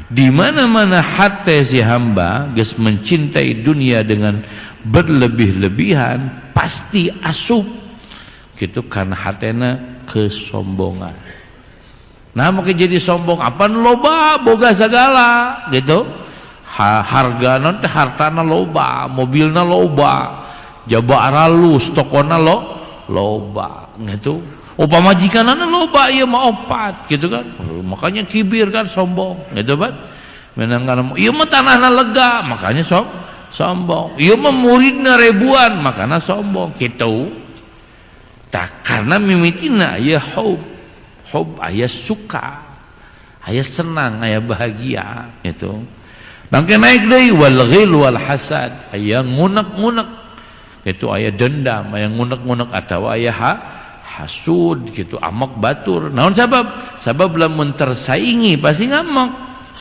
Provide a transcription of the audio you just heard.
Di mana-mana hati si hamba geus mencintai dunia dengan berlebih-lebihan, pasti asup gitu karena hatena kesombongan. Nah, mungkin jadi sombong apa loba boga segala gitu. Harga nanti hartana loba, mobilna loba, jaba aralus, tokona lo loba gitu. Upama majikanana loba ieu mah opat gitu kan. Makanya kibir kan, sombong gitu kan. Menang karena ieu mah tanahna lega, makanya sombong. Ieu mah muridna ribuan, makanya sombong gitu. Tak karena mimitina aya hub, hub aya suka, aya senang, aya bahagia gitu. Mangke naik deui wal ghil wal hasad, aya ngunek-ngunek gitu, aya dendam, aya ngunek-ngunek atawa aya hasud gitu, amak batur. Naon sabab? Sabab lamun tersaingi pasti ngamak.